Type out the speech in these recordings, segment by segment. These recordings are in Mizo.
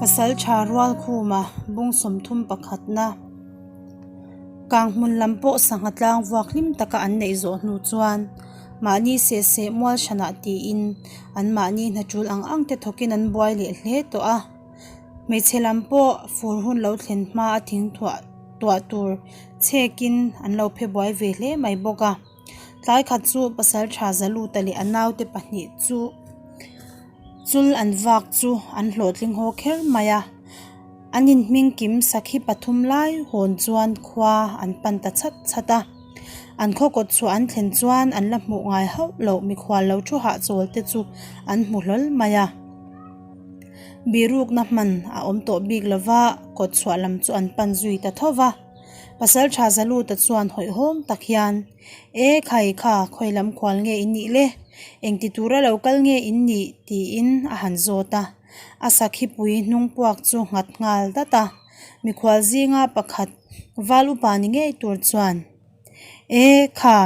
Pasaltha Rualkhuma bung 31 na Kanghmun lam pawh sangha tlang vuak hlim taka an neih zawh hnu chuan mahni seh seh mual hranah tiin an mahni hna tul ang ang te thawkin an buai leh hle tawh a. Hmeichhe lam pawh fur hun lo thlen hma a thing thuah tuah tur chhekin an lo phe buai ve hle mai bawk a. Tlai khat chu pasaltha Zaluta leh a naute pahnih chu chul an vak chu an hlawhtling haw kher mai a. An inhming kim sakhi pathum lai hawn chuan khua an pan ta chhat chhat a. An khaw kawt chhuah an thlen chuan an la hmuh ngai hauh loh mikhual lo thu hahchawl te chu an hmu hlawl mai a. Birukna hman a awm tawh bik lova kawt chhuah lam chu an pan zui ta tho va. Pasaltha Zaluta chuan hawihhawm tak hian, E khai kha, khawi lam khual nge in nih le? Engti tura lo kal nge in nih? tiin a han zawt a. A sakhipui hnung puak chu nghat nghal dat a. Mikhual zinga pakhat val upa ni ngei tur chuan, E kha,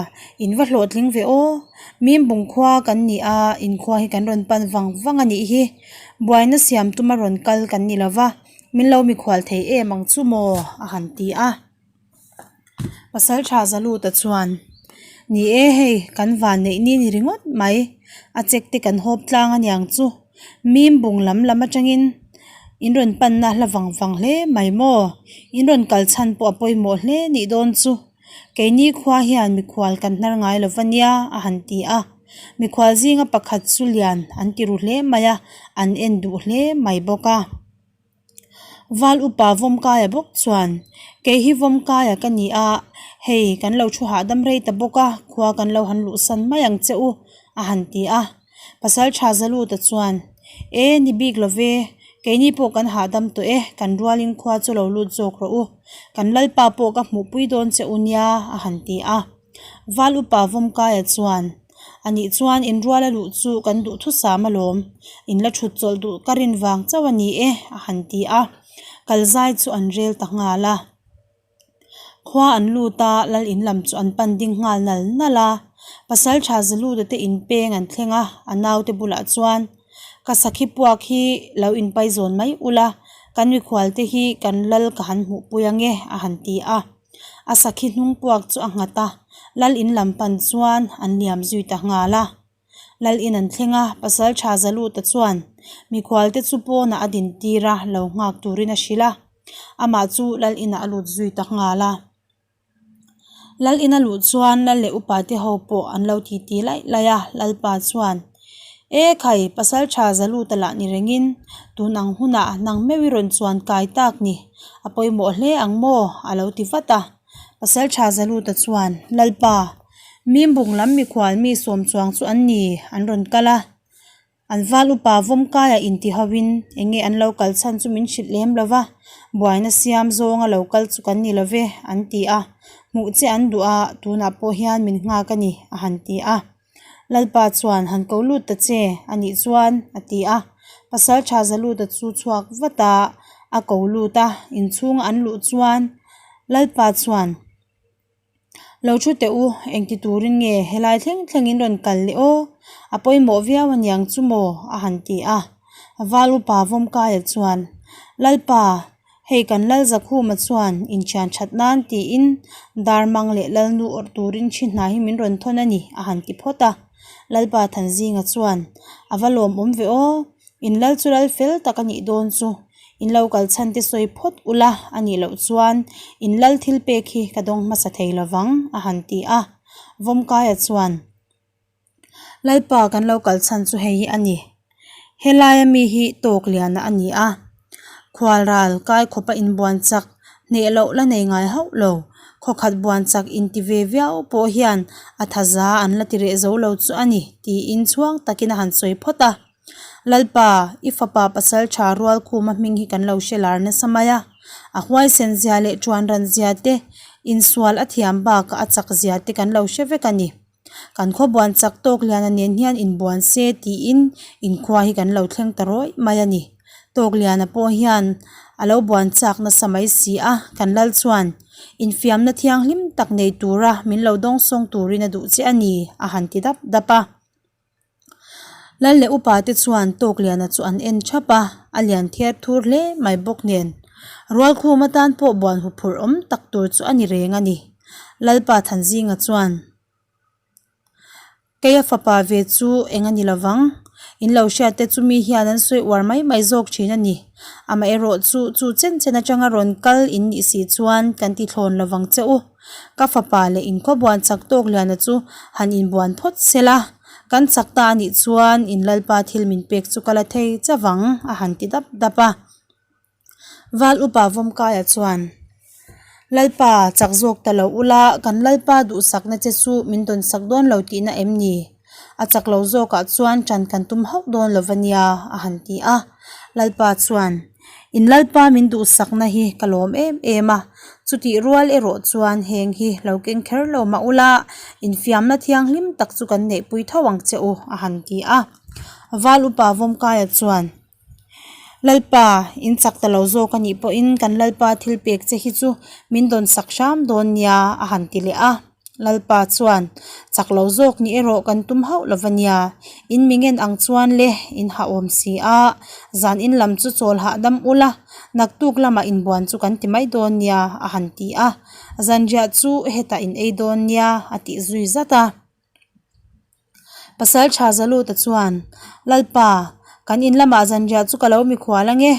in va hlawhtling ve aw. Mimbung khua kan ni a, inkhua hi kan rawn pan vang vang a nih hi. Buaina siam tuma rawn kal kan ni lo va. Min lo mikhual thei em ang chu maw? a han ti a. Pasaltha Zaluta chuan, Ni e hei, kan van neih ni ni ringawt mai. A chek te kan hawp tlang aniang chu. Mim bung lam lam atangin in rawn panna hla vang vang hle mai maw? In rawn kal chhan pawh a pawimawh hle nih dawn chu. Keini khua hian mikhual kan hnar ngai lo va nia, a han ti a. Mikhual zinga pakhat chu lian an ti ru hle mai a, an en duh hle mai bawk a. Val upa Vawmkaia bawk chuan, Kei hi Vawmkaia ka ni a, hei kan lo thu hahdam rei ta bawk a, khua kan lo han luhsan mai ang che u, a han ti a. Pasaltha Zaluta chuan, E, ni bik lo ve, keini pawh kan hahdam tawh e, kan rualin khua chu lo lut zawk rawh u, kan lalpa pawh ka hmuhpui dawn che u nia, a han ti a. Val upa Vawmkaia chuan, A nih chuan inrual a luh chu kan duh thusam alawm, in la thut chawlh duh ka rin vang chauh a ni e, a han ti a. Kalzai chu an rel ta nghal a. Khua an lut a, lal in lam chu an pan ding nghal nal nal a. Pasaltha Zaluta te in peng an thleng a, a naute bulah chuan, Ka sakhi puak hi lo inpaizawn mai ula, kan mikhual te hi kan lal ka han hmuhpui ange, a han ti a. A sakhi hnung puak chu a nghat a, lal in lam pan chuan an liam zui ta nghal a. Lal in an thleng a, pasal tha Zaluta chuan mikhual te chu pawnah a din tir a, lo nghak turin a hrilh a. Amah chu lal inah a lut zui ta nghal a. Lal in a luh chuan lal leh upa te ho pawh an lo titi laih laih a, lalpa chuan, E khai, pasal tha Zaluta lah ni rengin tun ang hunah nang meuh i rawn chuan kai tak ni, a pawimawh hle ang maw? a lo ti vat a. Pasal tha Zaluta chuan, Lalpa, Mimbung lam mikhual mi sawm chuang chu an ni, an rawn kal a. An val upa Vawmkaia inti hoin eng nge an lo kal chhan chu min hrilh lem lo va, buaina siam zawnga lo kal chu kan ni lo ve, an ti a. Hmuh che an duh a, tunah pawh hian min nghak a ni, a han ti a. Lalpa chuan han ko lut ta che a nih chuan a ti a. Pasal tha Zaluta chu chhuak vat a, a ko lut a, inchhunga an luh chuan Lalpa chuan, Lo thu teh u, engti turin nge helai thleng thlengin rawn kal leh aw? A pawimawh viau aniang chu maw? a han ti a. Val upa Vawmkaia chuan, Lalpa, Hei kan Lal Zakhuma chuan inthian that nan tiin Darmang leh Lalnu awrh turin thi hna hi min rawn thawn a ni a han ti phawt a. Lalpa Thanzinga chuan, A va lawmawm ve aw, in lal chu lal fel tak a nih dawn chu, in lo kal chhan te sawi phawt ula a nih loh chuan in lal thil pek hi ka dawng hmasa thei lovang a han ti a. Vawmkaia chuan. Lalpa kan lo kal chhan chu hei hi a ni. Helaia mi hi tawk liana a ni a, khual ral kai khawpa inbuan chak hneh loh la nei ngai hauh lo. Khawkhat buan chak inti ve viau pawh hian a thaza an la ti reh zo lo chu a ni tiin chhuang takin a han sawi phawt a. Lalpa, i fapa pasal tha Rualkhuma hming hi kan lo hre lar nasa mai a. A huaisen zia leh tuan ran zia te, insual a thiam bakah a chak zia te kan lo hre vek a ni. Kan khaw buan chak tawk liana nen hian inbuan se tiin inkhua hi kan lo thleng ta rawih mai a ni. Tawk liana pawh hian a lo buan chak nasa mai si a, kan lal chuan infiamna thianghlim tak nei tura min lo dawngsawng turin a duh che a ni a han ti dap dap a. Lal leh upa te chuan Tawkliana chu an en thap a, a lian thiar thur hle mai bawk nen. Rualkhum atan pawh buan huphurh awm tak tur chu a ni reng a ni. Lalpa Thanzinga chuan. Keia fapa ve chu eng a ni lo vang. In lo hriat te chu mi hian an sawi uar mai mai zawk thin a ni. Amaherawh chu chu chen chen atanga rawn kal in nih si chuan kan ti thlawn lo vang che u. Ka fapa leh in khawbuan chak tawk liana chu han inbuan phawt se la, kan chak ta a nih chuan in lalpa thil min pek chu ka la thei cha vang a han ti dap dap a. Val upa Vawmkaia chuan, Lalpa, chak zawk ta lo ula, kan Lalpa duhsakna che chu min dawn sak dawn lo tihna em ni? A chak lo zawkah chuan ṭan kan tum hauh dawn lo va nia, a han ti a. Lalpa chuan, In Lalpa min duhsakna hi ka lawm em em a, chutih rual erawh chuan heng hi lo keng kher lo mah ula, infiamna thianghlim tak chu kan neihpui tho ang che u, a han ti a. Val upa Vawmkaia chuan, Lalpa, in chak ta lo zawk a nih pawhin kan Lalpa thil pek che hi chu min dawn sak hram dawn nia a han ti leh a. Lalpa chuan, Chak lo zawk nih erawh kan tum hauh lo va nia, in mi ngen ang chuan le in hah awm si a, zan in lam chu chawl hahdam ula, naktuk lamah inbuan chu kan ti mai dawn nia a han ti a. Zanriah chu hetah in ei dawn nia a tih zui zat a. Pasal tha Zaluta chuan, Lalpa, kan in lamah zanriah chu ka lo mikhual ange.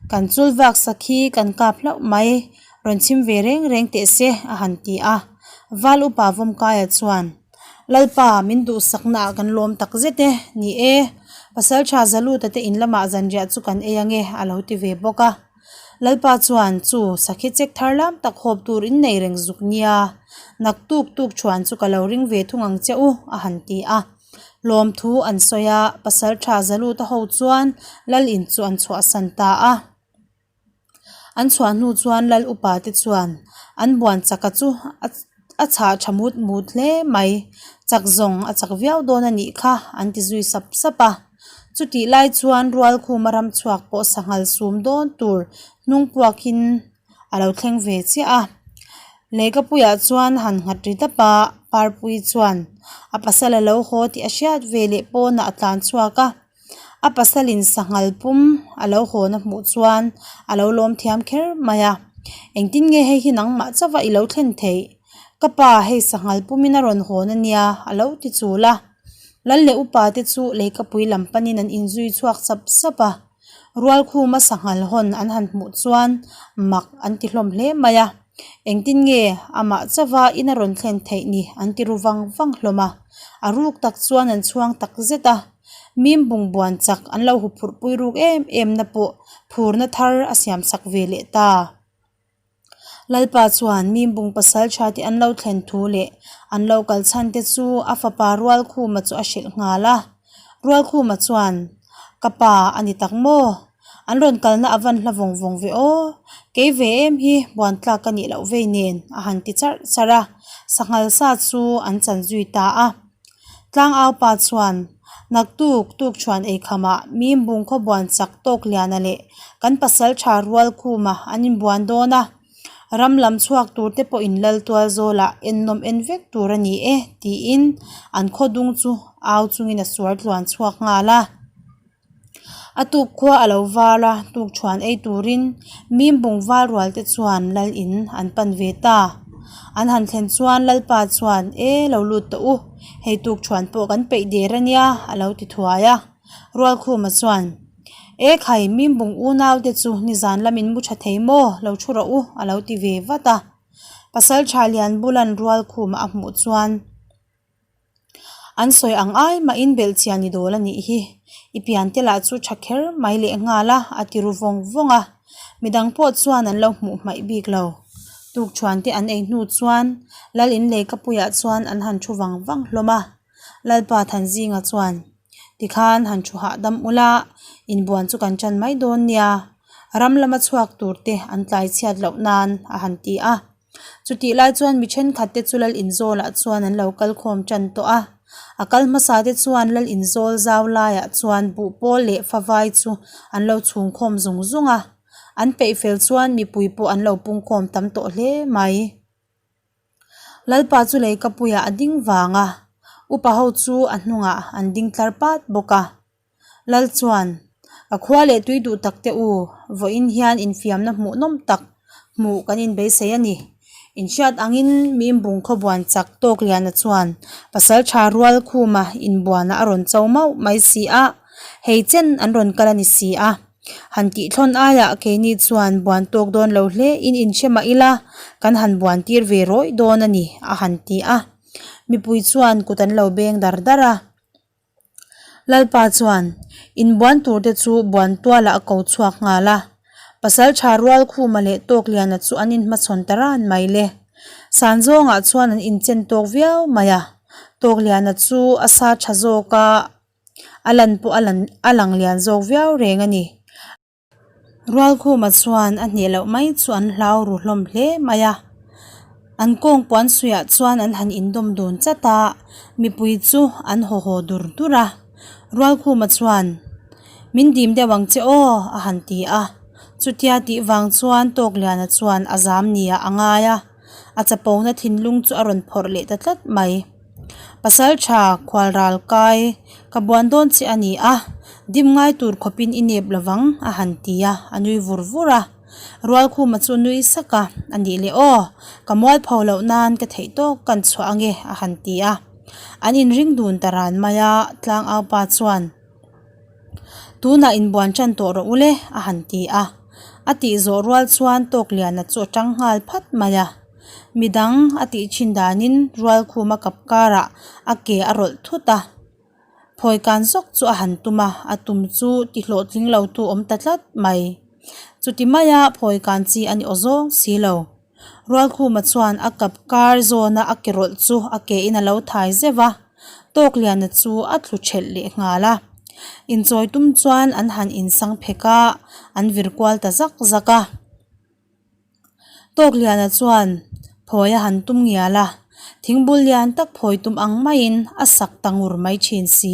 Kan chul vak sak hi kan kap hlauh mai, rawn chhim ve reng reng teh se, a han ti a. Val upa Vawmkaia chuan, Lalpa, min duhsaknaah kan lawm tak zet e, ni e, Pasal tha Zaluta te in lamah zanriah chu kan ei ange, a lo ti ve bawk a. Lalpa chuan chu sakhi chek thar lam tak hawp tur in nei reng zuk nia, naktuk tuk thuan chu ka lo ring ve thung ang che u, a han ti a. Lawmthu an sawi a, pasal tha Zaluta ho chuan lal in chu an chhuahsan ta a. An chhuah hnu chuan lal upa te chuan an buan chaka chu a a chhah tha mut mut hle mai, chak zawng a chak viau dawn a nih kha an ti zui sap sap a. Chutih lai chuan Rualkhuma ram chhuak pawh sanghal sum dawn tur hnung puakin a lo thleng ve chiah a. Lehkhapuiah chuan han nghat ri dap a, Parpui chuan a pasal a lo haw tih a hriat ve leh pawnah a tlan chhuak a. A pasalin sanghal pum a lo hawn a hmuh chuan a lo lawm thiam kher mai a, Engtin nge hei hi nangmah chauh a i lo thlen theih? Ka pa hei sanghal pumin a rawn hawn a nia a lo ti chul a. Lal leh upa te chu leikapui lam panin an inzui chhuak sap sap a, Rualkhuma sanghal hawn an han hmuh chuan mak an ti hlawm hle mai a, Engtin nge amah chauha in a rawn thlen theih ni an ti ru vang vang hlawm a, a ruk tak chuan an chhuang tak zet a. Mim bungbuan chak an lo huphurh pui ruk em em na pawh phurna thar a siam sak ve leh ta. Lalpa chuan mim bung pasal tha te an lo thlen thu leh an lo kal chhan te chu a fapa Rualkhuma chu a hrilh nghal a. Rualkhuma chuan, Ka pa a ni tak maw? An rawn kalna a van hla vawng vawng ve aw. Kei ve em hi buan tlak ka nih loh vei nen a han ti charh charh a. Sanghal sa chu an chan zui ta a. Tlangau pa chuan, Naktuk tuk chuan eikhamah mim bungkhaw buan chak tawk liana leh kan pasal tha rual khuma an inbuan dawn a, ram lam chhuak tur te pawhin lal tual zawlah ennawm en vek tur a ni e tiin an khaw dung chu au chungin a suar tluan chhuak nghal a. A tuk khua a lo var a, tuk thuan ei turin mim bung val rual te chuan lal in an pan ve ta. An han thlen chuan lalpa chuan e lo lut tawh u, hei tuk thuan pawh kan peih der a nia a lo ti thuai a. Rualkhuma chuan e khai mim bung unau te chu nizan lamin mu tha thei maw lo thu rawh u a lo ti ve vat a. Pasal tha lian bulan Rualkhuma a hmuh chuan. An sawi ang ai mahin belhchian i dawl a nih hi. I pian te lah chu tha kher mai leh nghal a, a ti ru vawng vawng a. Midang pawh chuan an lo hmuh hmaih bik lo. Tukṭhuan te an ei hnu chuan Lal in leikapuiah chuan an han thu vang vang hlawm a. Lalpa Thanzinga chuan, Tikhan han thu hahdam ula, inbuan chu kan ṭan mai dawn nia. Ram lama chhuak tur te an tlai chhiat loh nan a han ti a. Chutih lai chuan mi thenkhat te chu lal inzawlah chuan an lo kal khawm tan tawh a, a kal hmasa te chuan lal inzawl zau laiah chuan buhpawl leh favai chu an lo chhung khawm zung zung a, an peih fel chuan mipui pawh an lo pung khawm tam tawh hle mai. Lalpa chu leikapuiah a ding vang a. Upa ho chu a hnungah an ding tlar pat bawk a. Lal chuan, Ka khua leh tui duh tak te u, vawiin hian infiamna hmuh nawm tak hmuh kan inbeisei a ni. Inhriat angin Mimbung khawbuan chak Tawkliana chuan pasal tha rual khuma inbuanah a rawn cho mauh mai si a, hei chen an rawn kal a ni si a. Han tihthlawn aiah keini chuan buan tawk dawn lo hle in inhre mah ila kan han buan tir ve rawih dawn a ni a han ti a. Mipui chuan kut an lo beng dar dar a. Lalpa chuan inbuan tur te chu buan tualah a ko chhuak nghal a. Pasal tha rual khuma leh Tawkliana chu an inhmachhawn ta ran mai le. Sanzawngah chuan an inchen tawk viau mai a. Tawkliana chu a sa tha zawk a, a lan pawh a lan a lang lian zawk viau reng a ni. Rualkhuma chuan a hneh loh mai chu an hlau ru hlawm hle mai a, an kawng puan suihah chuan an han indawm dun chat a, mipui chu an haw haw dur dur a. Rualkhuma chuan, Min dim deuh ang che aw a han ti a, chutia tih vang chuan Tawkliana chuan a zam nia a ngai a, a chapona thinlung chu a rawn phawrh leh ta tlat mai. Pasal tha khual ral kai ka buan dawn che a ni a, dim ngai tur khawpin i nep lovang a han ti a, a nui vur vur a. Rualkhuma chu nui sak a, a nih leh aw, ka mualpho loh nan ka theih tawk kan chhuah ange a han ti a. An inring dun ta ran mai a, tlangaupa chuan. Tunah inbuan tan tawh rawh u le a han ti a. A tih zawh rual chuan Tawkliana chu a tang nghal phat mai a. Midang a tih thin danin Rualkhuma kap karah a ke a rawlh thut a. Phawi kan zawk chu a han tum a, a tum chu ti hlawhtling lo tu awm ta tlat mai. Chuti maia phawi kan chi a ni aw zawng si lo. Rualkhuma chuan a kap kar zawna a ke rawlh chu a ke in a lo thai zeuh a, Tawkliana chu a tlu thelh leh nghal a. Inchawi tum chuan an han insang phek a, an vir kual ta zak zak a. Tawkliana chuan phawi a han tum ngial a, thingbul lian tak phawi tum ang maiin a sak ta ngur mai thin si.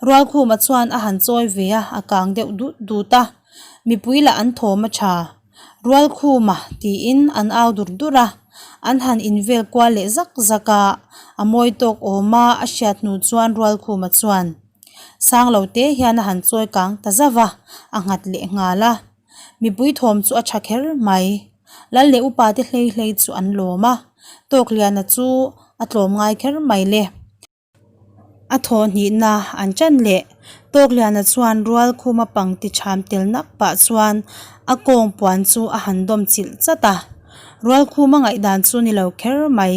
Rualkhuma chuan a han chawi ve a, a kang deuh dut dut a, mipui lah an thawm a tha. Rualkhuma tiin an au dur dur a, an han invel kual leh zak zak a, a mawi tawk awm a, a hriat hnu chuan Rualkhuma chuan sang lo te hian a han chawi kang ta zauh a, a nghat leh nghal a. Mipui thawm chu a tha kher mai. Lal leh upa te hlei hlei chu an lawm a, Tawkliana chu a tlawm ngai kher mai le. A thawh hnihna an ṭan leh Tawkliana chuan rual khuma pang ti ṭham tel nak pah chuan a kawng puan chu a han dawm chilh chat a. Rual khuma ngaihdan chu ni lo kher mai.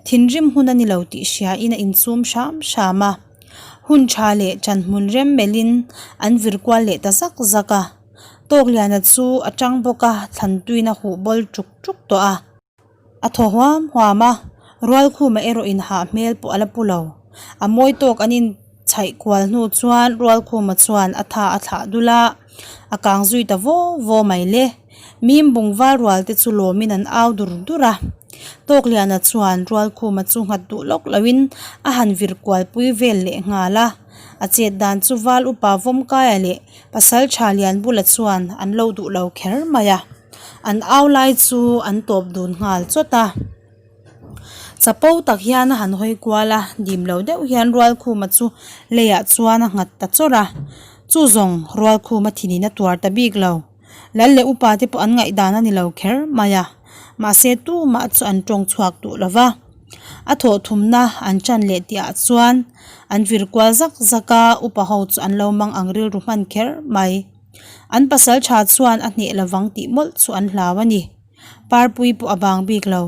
Thinrim hun a ni lo tih hriain a insum hram hram a. Hun ṭha leh ṭan hmun rem melhin an vir kual leh ta zak zak a. Tawkliana chu a ṭang bawk a, thlan tuin a huh bawl ṭuk ṭuk tawh a. A thaw huam huam a, Rualkhuma erawh in hah hmel pawh a la pu lo. A mawi tawk an in chhaih kual hnu chuan Rualkhuma chuan a tha a thlah dul a, a kang zui ta vaw vaw mai le. Mim bung val rual te chu lawmin an au dur dur a. Tawkliana chuan Rualkhuma chu nghat duh lawk loin a han vir kual pui vel leh nghal a. A chet dan chu val upa Vawmkaia leh Pasal tha Lianbula chuan an lo duh lo kher mai a. An au lai chu an tawp dun nghal chawt a. Chapo tak hian a han hawi kual a, dim lo deuh hian Rualkhuma chu leiah chuan a nghat ta chawrh a. Chu zawng Rualkhuma thinin a tuar ta bik lo. Lal leh upa te pawh an ngaihdan a ni lo kher mai a, mahse tumah chu an tawng chhuak duh lo va. A thawh thumna an tan leh tihah chuan an vir kual zak zak a, upa ho chu an lo mang ang rilru hman kher mai. An pasal tha chuan a hneh lovang tih mawlh chu an hlau a ni. Parpui pawh a bang bik lo.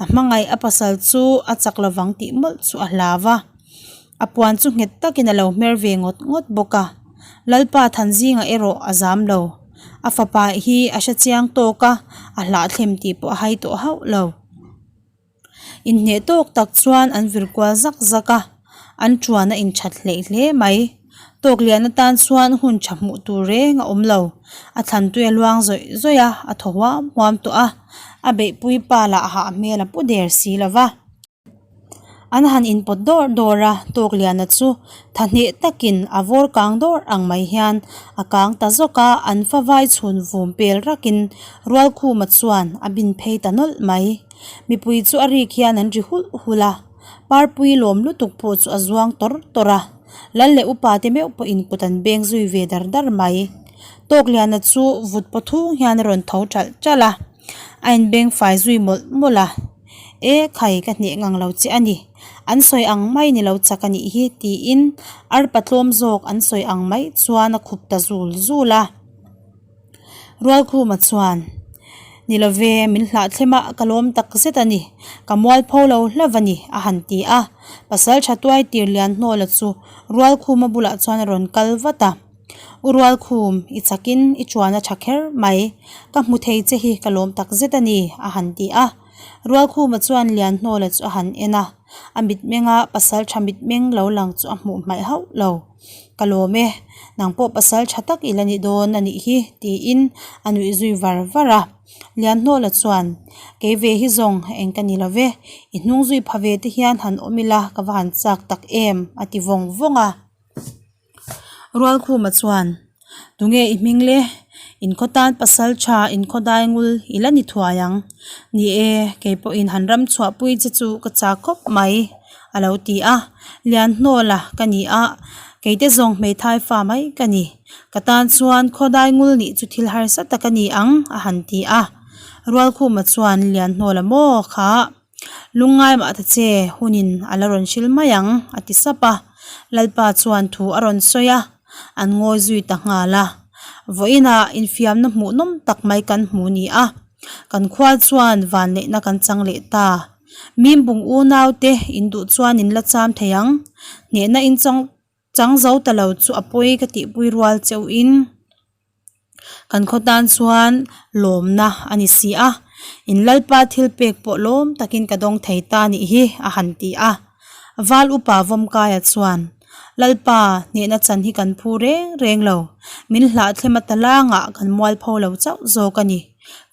A hmangaih a pasal chu a chak lovang tih mawlh chu a hlau a. A puan chu nghet takin a lo hmer ve ngawt ngawt bawk a. Lalpa Thanzinga erawh a zam lo. A fapa hi a hre chiang tawk a, a hlahthlem tih pawh a hai tawh hauh lo. Inhneh tawk tak chuan an vir kual zak zak a, an tuan a inthat hleih hle mai. Tawklian atan chuan hun tha hmuh tur reng a awm lo. A thlan tui a luang zawih zawih a, a thaw huam huam tawh a, a beihpui pa lah hah hmel a pu der si lo va. An han inpawt dawrh dawrh a, Tawkliana chu thahneh takin a vawr kang dawrh ang mai hian a kang ta zawk a, an favai chhun vum pel rakin Rualkhuma chuan a bin phei ta nawlh mai. Mipui chu a rik hian an ri hulh hulh a. Parpui lawm lutuk pawh chu a zuang tawr tawr a, Lal leh upa te meuh pawhin kut an beng zui ve dar dar mai. Tawkliana chu vut paw thung hian a rawn tho ṭalh ṭalh a, a inbeng fai zui mawlh mawlh a. E khai ka hneh ngang lo che a ni, an sawi ang mai ni lo chak a nih hi tiin arpa tlawm zawk an sawi ang mai chuan a khup ta zul zul a. Rualkhuma chuan, Ni lo ve, min hlahthlem a, ka lawm tak zet a ni. Ka mualpho lo hlauh a ni, a han ti a. Pasal tha tuai tir lian hnawla chu Rualkhuma bulah chuan a rawn kal vat a. U Rualkhum, i chakin i chuan a tha kher mai. Ka hmu thei che hi ka lawm tak zet a ni, a han ti a. Rualkhuma chuan lian hnawla chu a han en a, a mitmenga pasal tha mitmeng lo lang chu a hmuh hmaih hauh lo. Ka lawm e, nang pawh pasal tha tak i la ni dawn a nih hi, tiin a nuih zui var var a. Lianhnawla chuan, Kei ve hi zawng eng ka ni lo ve, i hnung zui pha ve te hian han awm ila ka va han chak tak em, a ti vawng vawng a. Rualkhuma chuan, Tunge i hming le? Inkhaw tan pasal tha inkhaw dai ngul i la ni thuai ang. Ni e, kei pawhin han ram chhuahpui che chu ka chak khawp mai, a lo ti a. Lianhnawla ka ni a, keite zawng hmeithai fa mai ka ni. Ka tan chuan khaw dai ngul nih chu thil harsa tak a ni ang, a han ti a. Rualkhuma chuan Lianhnawla maw kha? Lungngai mah ta che, hunin a la rawn hril mai ang, a ti sap a. Lalpa chuan thu a rawn sawi a, an ngawi zui ta nghal a. Vawiinah infiamna hmuhnawm tak mai kan hmu ni a, kan khua chuan vanneihna kan chang leh ta. Mimbung unaute in duh chuan in la cham thei ang, hnehna in chang chang zo ta lo chu a pawi ka tihpui rual cheuhin. Kan khaw tan chuan lawmna a ni si a, in Lalpa thil pek pawh lawm takin ka dawng thei ta nih hi a han ti a. Val upa Vawmkaia chuan, Lalpa, hnehna chan hi kan phu reng reng lo, min hlahthlem a talangah kan mualpho lo chauh zawk a ni.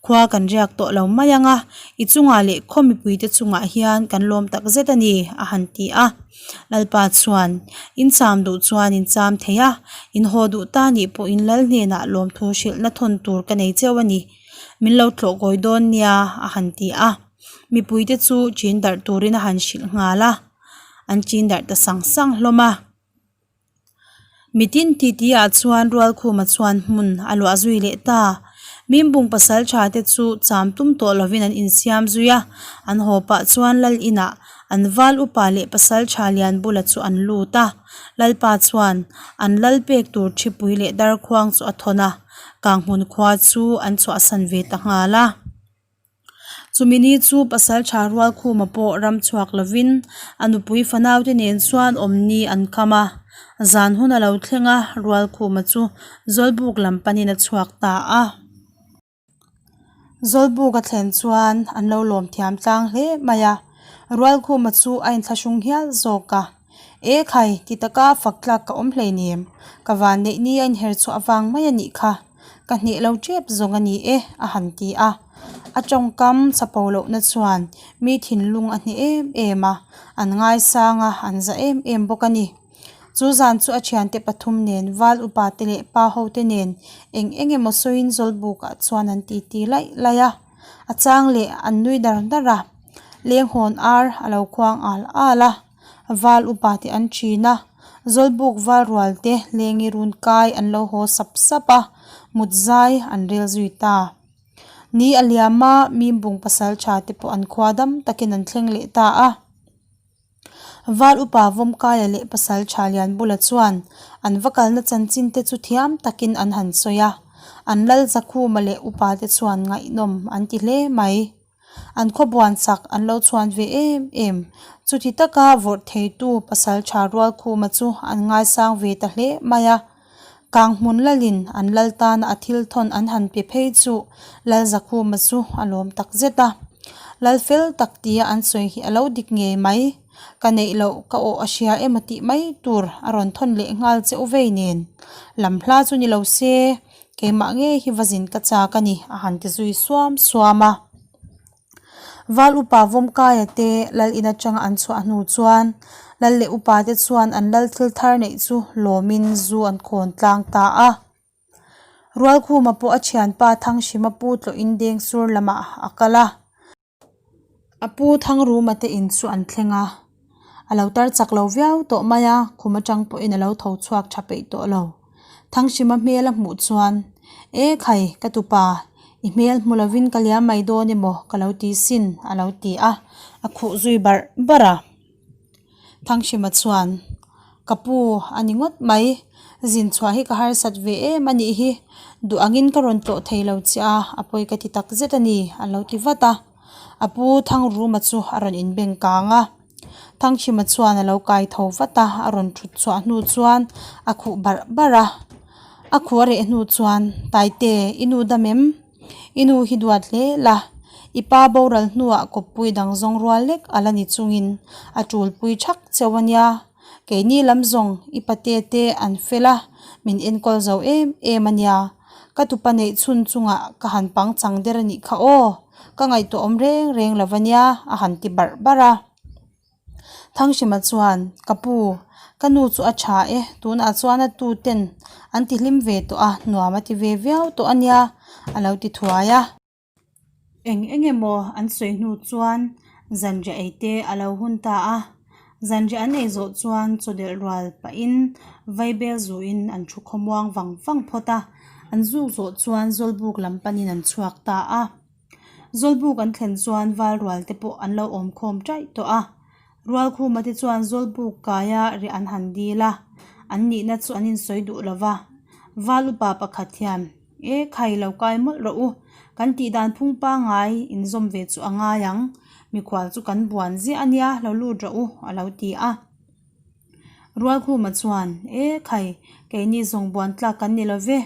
Khua kan riak tawh lo mai ang a, i chungah leh khaw mipuite chungah hian kan lawm tak zet a ni, a han ti a. Lalpa chuan, In cham duh chuan in cham thei a, in haw duh ta nih pawhin Lal hnenah lawmthu hrilhna thawn tur ka nei cheu a ni. Min lo tlawh kawi dawn nia, a han ti a. Mipuite chu chin darh turin a han hrilh nghal a, an chin darh ta sang sang hlawm a. Mitin titi-ah chuan Rualkhuma chuan hmun a luah zui leh ta. Mimbung pasal tha te chu cham tum tawh lovin an insiam zui a, an haw pah chuan Lal inah an val upa leh pasal tha lian bula chu an lut a. Lalpa chuan an lal pek tur thipui leh darkhuang chu a thawn a, Kanghmun khua chu an chhuahsan ve ta nghal a. Chumi ni chu pasal tha Rualkhuma pawh ram chhuak lovin a nupui fanaute nen chuan awmni an kham a, zan hun a lo thleng a, Rualkhuma chu Zawlbuk lam panin a chhuak ta a. Zawlbuk a thlen chuan an lo lawm thiam tlang hle mai a, Rualkhuma chu a inthlahrung hial zawk a. E khai, ti taka fak tlak ka awm hleinem, ka vanneih ni a inher chhuah avang mai a nih kha. Ka hneh lo tep zawng a ni e, a han ti a. A tawngkam chapo lohna chuan mi thinlung a hneh em em a, an ngaisang a, an za em em bawk a ni. Chu zan chu a thiante pathum nen, val upa te leh pa ho te nen eng eng emaw sawiin Zawlbukah chuan an titi laih laih a. A chang leh an nui dar dar a, lenghawn ar a lo khuang al al a. Val upa te an thin a, Zawlbuk val rual te lengi run kai an lo haw sap sap a, mut zai an rel zui ta. Ni a liam a, Mimbung pasal tha te pawh an khua dam takin an thleng leh ta a. Val upa Vawmkaia leh pasal tha Lianbula chuan an va kalna chanchin te chu thiam takin an han sawi a, an lal Zakhuma leh upa te chuan ngaihnawm an ti hle mai. An khawbuan chak an lo chhuan ve em em. Chuti taka vawrh theitu pasal tha Rualkhuma chu an ngaisang ve ta hle mai a. Kanghmun lalin an lal tana a thil thawn an han pe phei chu Lalzakhuma chu a lawm tak zet a. Lal fel tak tia an sawi hi a lo dik ngei mai. Ka neih loh ka awh a hria emaw tih mai tur a rawn thawn leh nghal che u vei nen. Lam hla chu ni lo se. Keimah ngei hi va zin ka chak a ni, a han ti zui suam suam a. Val upa Vawmkaia te lal in atanga an chhuah hnu chuan lal leh upa te chuan an lal thil thar neih chu lawmin zu an khawn tlang ta a. Rualkhuma pawh a thianpa Thanghrima pu tlawhin Dengsur lamah a kal a. A pu Thangruma te in chu an thleng a. A lo tar chak lo viau tawh mai a, khum atang pawhin a lo tho chhuak tha peih tawh lo. Thanghrima hmel a hmuh chuan, E khai, ka tupa, i hmel hmu lovin ka liam mai dawn emaw ka lo ti sin, a lo ti a, a khuh zui barh barh a. Thanghrima chuan, Ka pu, a ni ngawt mai, zin chhuah hi ka harsat ve em a nih hi, duh angin ka rawn tlawh thei lo che a, a pawi ka ti tak zet a ni, a lo ti vat a. A pu Thangruma chu a rawn inbeng kang a. Thanghrima chuan a lo kai tho vat a, a rawn thut chhuah hnu chuan a khuh barh barh a. A khuh a reh hnu chuan, Taite, i nu dam em? I nu hi duat hle la, i pa boral hnuah kawppui dang zawng rual lek a la ni chungin a tulpui thak cheu a nia. Keini lam zawng i pate te an fel a, min enkawl zo em em a nia. Ka tupa neih chhun chungah ka han pangchang der a nih kha aw, ka ngaihtuah awm reng reng lo va nia a han ti barh barh a. Thanghrima chuan, Ka pu, ka nu chu a tha e, tunah chuan a tu ten an ti hlim ve tawh a, nuam a ti ve viau tawh a nia, a lo ti thuai a. Eng eng emaw an sawi hnu chuan zanriah ei te a lo hun ta a, zanriah an ei zawh chuan chawdelh rual pahin vaibel zuin an thu khawmuang vang vang phawt a, an zuk zawh chuan zawlbuk lam panin an chhuak ta a. Zawlbuk an thlen chuan val rual te pawh an lo awm khawm taih tawh a, Rualkhuma te chuan Zawlbuk kaia riah an han dil a, an nihna chu an insawi duh lo va. Val upa pakhat hian, E khai lo kai mawlh rawh u, kan tih dan phung pangngai inzawm ve chu a ngai ang, mikhual chu kan buan ziah a nia, lo lut rawh u, a lo ti a. Rualkhuma chuan, E khai, keini zawng buan tlak kan ni lo ve,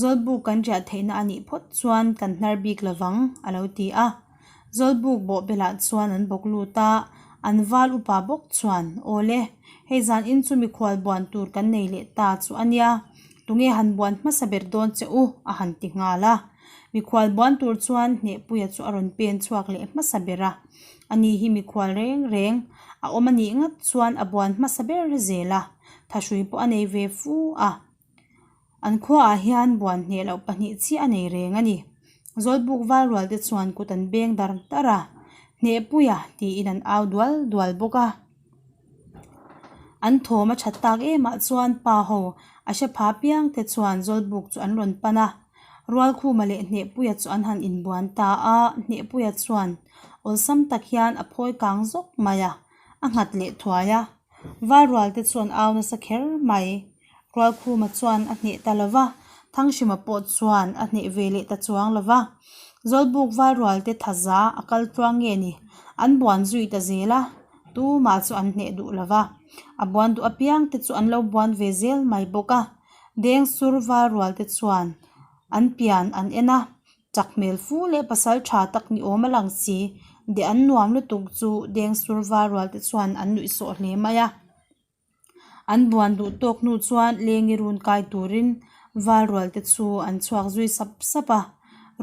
Zawlbuk kan riah theihna a nih phawt chuan kan hnar bik lo vang, a lo ti a. Zawlbuk bawhbelah chuan an bawk lut a, an val upa bawk chuan, Awle, hei zan in chu mikhual buan tur kan nei leh ta chu a nia, tunge han buan hmasa ber dawn che u? a han ti nghal a. Mikhual buan tur chuan Hnehpuia chu a rawn pen chhuak leh hmasa ber a. Ani hi mikhual reng reng a awm a nih ngat chuan a buan hmasa ber zel a, thahrui pawh a nei ve fu a. An khuaah hian buan hneh loh pahnih chiah a nei reng a ni. Zawlbuk val rual te chuan kut an beng dar dar a, Hnehpuia tiin an au dual dual bawk a. An thawm a that tak emah chuan pa ho a hre pha piang te chuan Zawlbuk chu an rawn pan a. Rualkhuma leh Hnehpuia chu an han inbuan ta a, Hnehpuia chuan awlsam tak hian a phawi kang zawk mai a, a nghat leh thuai a. Val rual te chuan au nasa kher mai. Rualkhuma chuan a hneh ta lo va, Thanghrima pawh chuan a hneh ve leh ta chuang lo va. Zawlbuk valrual te thaza a kal tluang nge ni? An buan zui ta zel a, tumah chu an hneh duh lo va. A buan duh apiang te chu an lo buan ve zel mai bawk a. Dengsur valrual te chuan an pian an en a, chak hmel fu leh pasal tha tak ni awm a lang si. De an nuam lutuk chu Dengsur valrual te chuan an nuihsawh hle mai a. An buan duh tawk hnu chuan lengi run kai turin val rual te chu an chhuak zui sap sap a,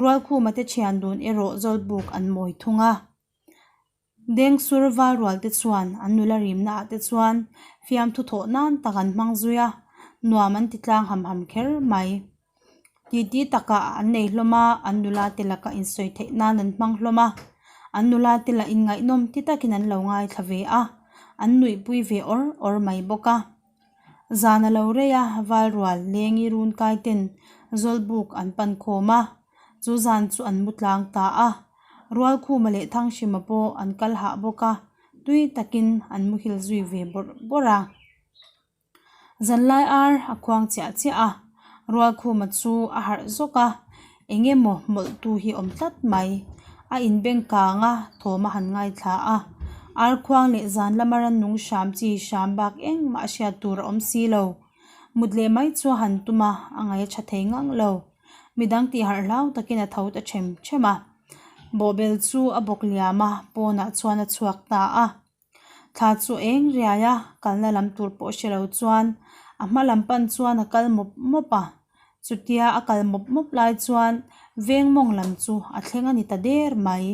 Rualkhuma te thian dun erawh Zawlbuk an mawi thung a. Dengsur val rual te chuan an nula rimna ah te chuan fiamthu thawh nan tak an hmang zui a, nuam an ti tlang ham ham kher mai. Titi takah an nei hlawm a, an nula te laka insawi theih nan an hmang hlawm a, an nula te lah inngaihnawm ti takin an lo ngaithla ve a, an nuihpui ve awr awr mai bawk a. Zan a lo rei a, Valrual lengi run kai ten Zawlbuk an pan khawm a, chu zan chu an mu tlang ta a, Rualkhuma leh Thanghrima pawh an kal hah bawk a, tui takin an muhil zui ve bawrh bawrh a. Zanlai ar a khuang chiah chiah a, Rualkhuma chu a harh zawk a, eng emaw mawlh tu hi awm tlat mai. A inbeng kang a, thawm a han ngaithla a. Ar khuang leh zan lama rannung hram chi hram bak engmah a hriat tur a awm si lo. Mut leh mai chu a han tum a, a ngaih a tha thei ngang lo. Midang tih harh hlau takin a tho ta them them a. Bawhbel chu a bawk liam a, pawnah chuan a chhuak ta a. Thla chu eng riai a, kalna lam tur pawh hre lo chuan a hma lam pan chuan a kal mawp mawp a, chutia a kal mawp mawp lai chuan veng mawng lam chu a thleng a ni ta der mai.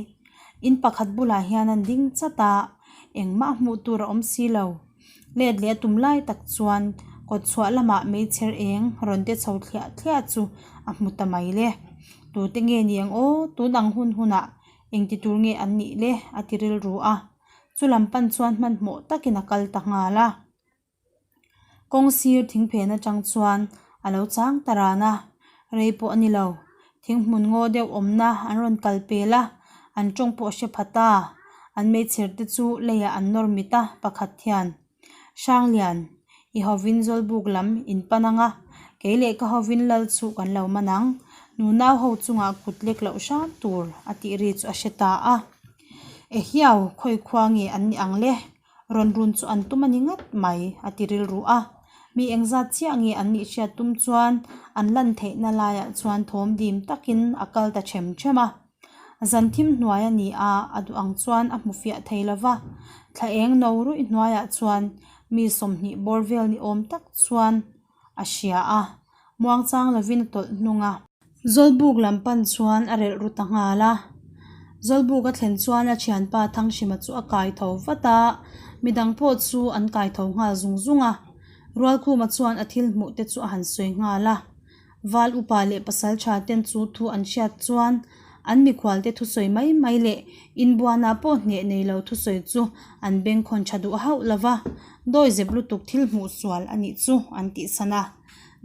In pakhat bulah hian an ding chat a, engmah hmuh tur a awm si lo. Let leh a tum lai tak chuan kawt chhuah lamah meichher eng rawn te chho thliah thliah chu a hmu ta mai le. Tute nge ni ang aw, tun ang hun hunah engti tur nge an nih le a ti rilru a. Chulam pan chuan hmanhmawh takin a kal ta nghal a. Kawng sir thing phen atang chuan a lo chang ta ran a, rei pawh a ni lo. Thing hmun ngaw deuh awmna an rawn kal pel a, an tawng pawh a hre pha ta. An meichher te chu leiah an nawr mit a, pakhat hian, Hranglian, i hovin Zawlbuk lam in pan ang a, kei leh ka hovin lal chu kan lo man ang. Nunau ho chungah kut lek loh hram tur a tih ri chu a hre ta a. Ehiau, khawi khua nge an nih ang le? Rawn run chu an tum a ni ngat mai, a ti rilru a. Mi engzat chiah nge an nih hriat tum chuan an lan theihna laiah chuan thawm dim takin a kal ta ṭhem ṭhem a. Zan thim hnuai a ni a, a duh ang chuan a hmu fiah thei lo va. Thla eng no ruih hnuaiah chuan mi 20 bawr vel ni awm tak chuan a hria a, muangchang lovin a tawlh hnung a. Zawlbuk lam pan chuan a relh ru ta nghal a. Zawlbuk a thlen chuan a thianpa Thanghrima chu a kai tho vat a, midang pawh chu an kai tho nghal zung zung a. Rualkhuma chuan a thil hmuh te chu a han sawi nghal a. Val upa leh pasal tha ten chu thu an hriat chuan an mikhual te thusawi mai mai leh inbuanah pawh hneh nei lo thusawi chu an bengkhawn tha duh hauh lo va, dawizep lutuk thil hmuh sual a nih chu an tihsan a.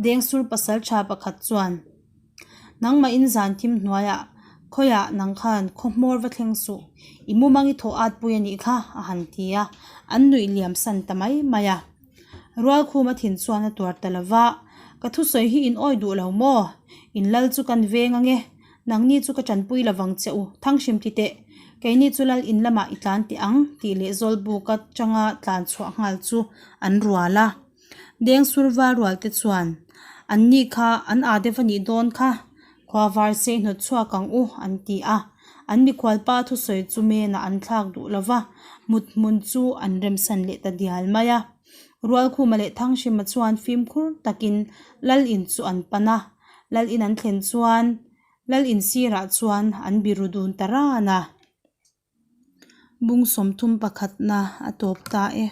Dengsur pasal tha pakhat chuan, Nangmahin zan thim hnuaiah khawiah nang khan khaw hmawr va thleng suh, i mumang i thawh at pui a nih kha a han ti a, an nuih liam san ta mai mai a. Rualkhuma thin chuan a tuar ta lo va, Ka thusawi hi in awi duh lo maw? In lal chu kan veng ange, nangni chu ka tanpui lo vang che u, Thanghrim ti teh, keini chu lal in lamah i tlan teh ang tih leh Zawlbuk atanga tlan chhuah nghal chu an rual a. Dengsur val rual te chuan, An ni kha an aa deuh a nih dawn kha, khua var sei hnawt chhuak ang u an ti a. An mikhualpa thusawi chu menah an thlak duh lo va, mut hmun chu an remsan leh ta dial mai a. Rualkhuma leh Thanghrima chuan fimkhur takin Lal in chu an pan a, Lal in an thlen chuan Lal in sirah chuan an biru dun ta ran a. Bung 31 na a tawp ta e.